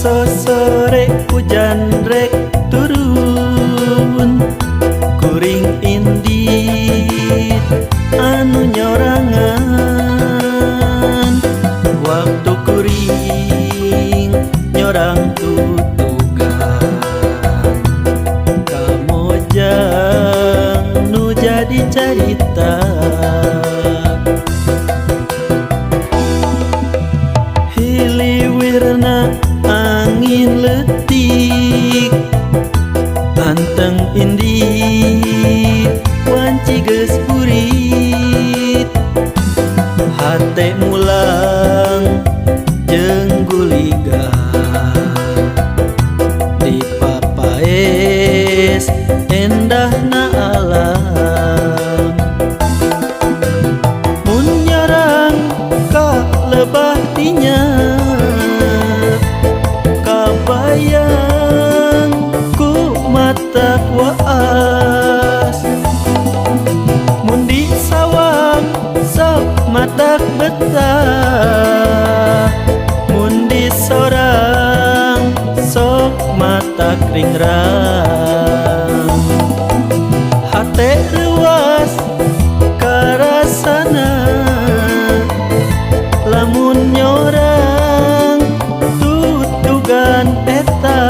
Sore hujan rek turun, kuring indit anu nyorangan. Waktu kuring nyorang tutugan kamojang nu jadi carita. Hiliwirna angin letik, anteng indit wanci geus burit. Hate mulang jeung guliga di papaes endahna alam. Mun nyarang ka lebah dinya, kabayang ku mata waas. Mun di sawang sok matak betah, mun di sorang sok matak ringrang. Hate reuas karasana lamun nyorang tutugan eta.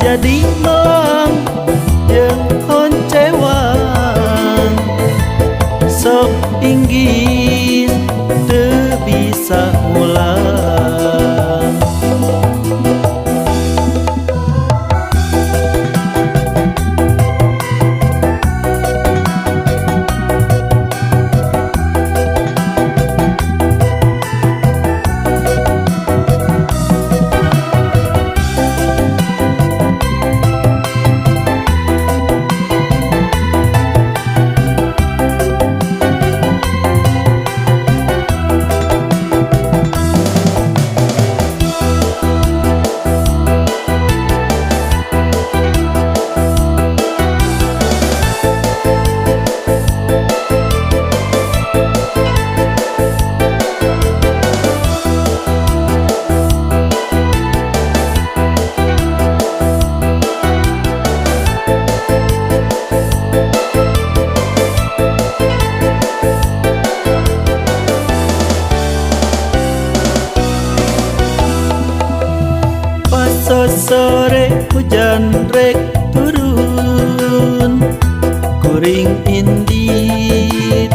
Jadi melang jeung honcewang, sok inggis teu bisa mulang. Sore hujan rek turun, kuring indit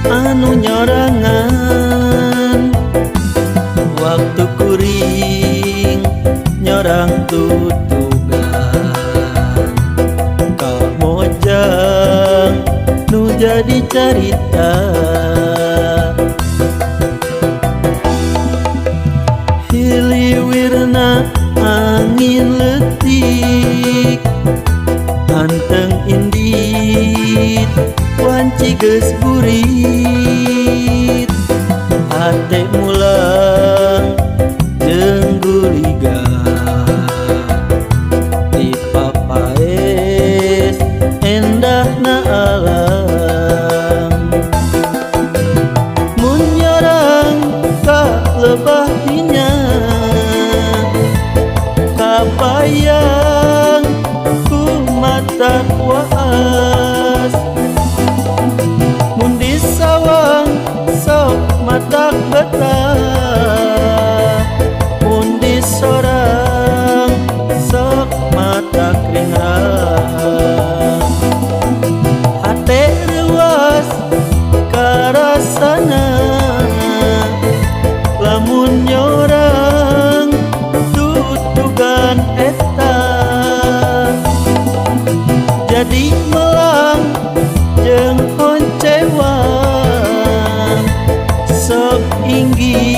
anu nyorangan. Waktu kuring nyorang tutugan kamojang nu jadi carita. Hiliwirna angin letik, anteng indit wanci geus burit. Hate mulang jeung guliga di papaes endahna alam. Mun nyorang ka lebah dinya, kabayang ku mata waas. Mun di sawang sok matak betah, mun di sorang sok matak ringrang. Hate reuas karasana lamun nyorang tutugan eta. Jadi melang jeung honcewang, sok inggih.